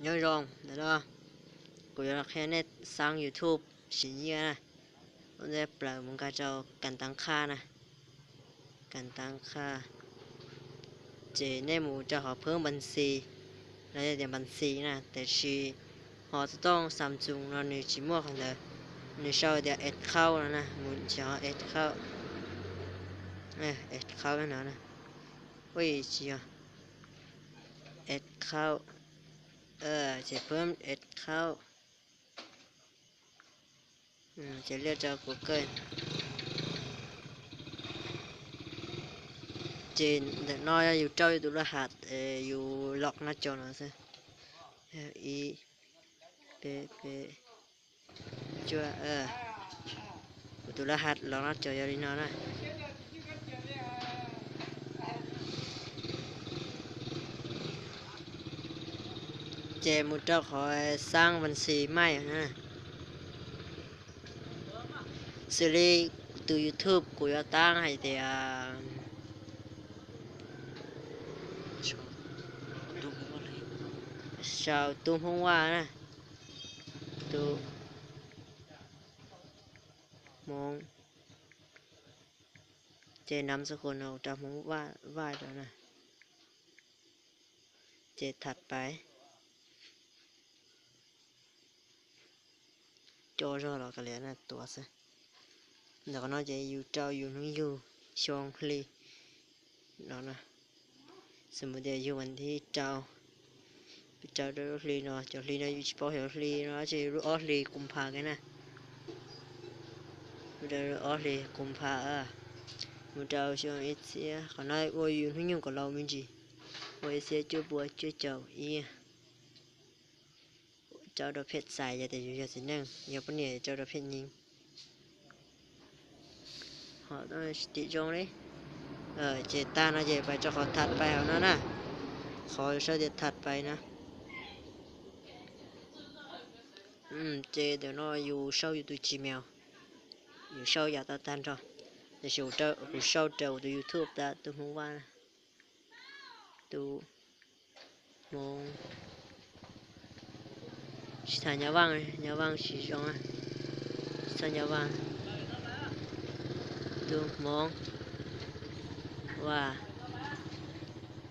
Nyob zoo, ntawm no kuv yuav los qhia nej xaab YouTube siv nyiaj na. Ua ntej plaws mus nkag rau kas taav qha na, kas taav qha, ces nej mus rau qhov phwb npas xis, los yog tias npas xis na, tiam sis ho xov tooj Samsung no nws tsis muaj qhov ntawd, nws sau tias account no na, mus ntsis qhov account, account no na, ua tsis yog account, ces phwb account, ces liaj rau Google. Ces ntawm no yog yus rau yus tus laj hat, yus los noj cov no xwb. Ib, peb, peb, cuaj, kuv tus laj hat los noj cov yog li no na. Ces mus rau qhov xaab npas xis maij na. Xws li tus YouTube kuv yuav taab hais tias sau tub Hmoob Vaj na, tub Hmoob, ces nam xab khuas no rau Hmoob Vaj rau na. Ces tham pais, coj zog los kav liam na tuav xwb. Ntawm qhov no ces yus rau yus hnub yug xyoo hli no na. Xws mus tias yug vas thib rau, rau rau lub hli no, cov hli no yus tsis paub xyov hli no tsis, lub ob hlis koom phas kiag na. Mus rau ob hlis koom phas, mus rau xyoo ib txhiab, qhov no ua yus hnub nyoog kom laus me ntsis, ua ib txhiab cuaj pua cuaj caum ib. Rau rau phem txais yog tias yus yog txiv neej, yog poj niam rau rau phem nyeej. Ho tsis tim zoo li. Ces tag no ces pais rau qhov tham pais hauv no na. Qhov sau tias tham pais no. Ces ntawm no yus sau yus tus Gmail, yus sau yam tau tag nrho. Tiam sis kuv sau rau kuv tus YouTube tas tub Hmoob Vaj, tub Hmoob, tsis tham Nyab Vaj, Nyab Vaj tsis zoo, tsis tham Nyab Vaj, tub Hmoob Vaj.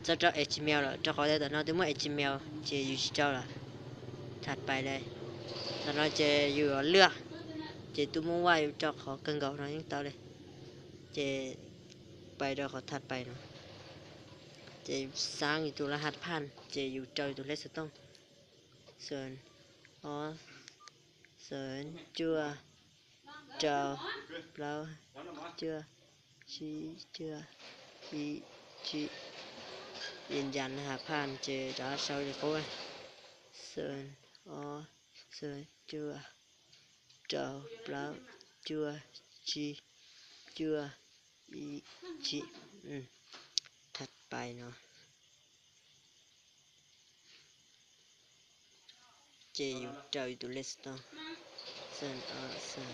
Txhob rau Gmail lawm, rau qhov tias tam no twb muaj Gmail ces yus tsis rau lawm. Tham pais li. Tam no ces yus yuav lwaj, ces tub Hmoob Vaj yus rau qhov kawg nkaus no yeej tau li. Ces pais rau qhov tham pais no, ces xaab yus tus laj hat phaj, ces yus rau yus tus lej xov tooj, xwm ob, xwm cuaj, rau, plaub, cuaj, tsib, cuaj, ib, tsib. Yus ncas laj hat phaj ces rov sau li qub, xwm ob, xwm cuaj, rau, plaub, cuaj, tsib, cuaj, ib, tsib. Tham pais no. Ces yus rau yus tus lej xov tooj, xwm ob, xwm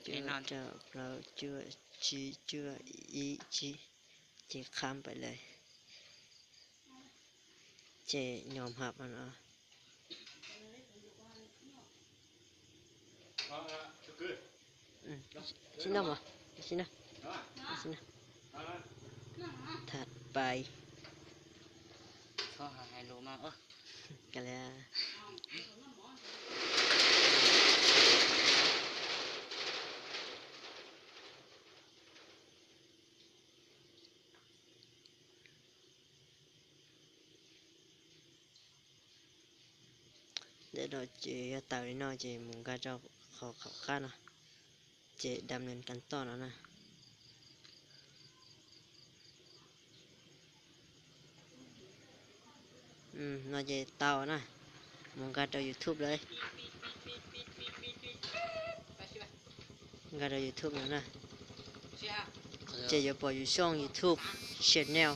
cuaj, rau, plaub, cuaj, tsib, cuaj, ib, tsib. Ces kham pais lawm. Ces nyo hab no. Sib nrog mas, sib nrog, sib nrog. Tham pais. Kav liam. Ntawm no ces yog tawm li no ces mus nkag rau qhov qab no, ces dam nees kas toj no na. No ces tau na. Mus nkag rau YouTube lawm. Nkag rau YouTube no na. Ces yuav pom yus xyooj YouTube channel.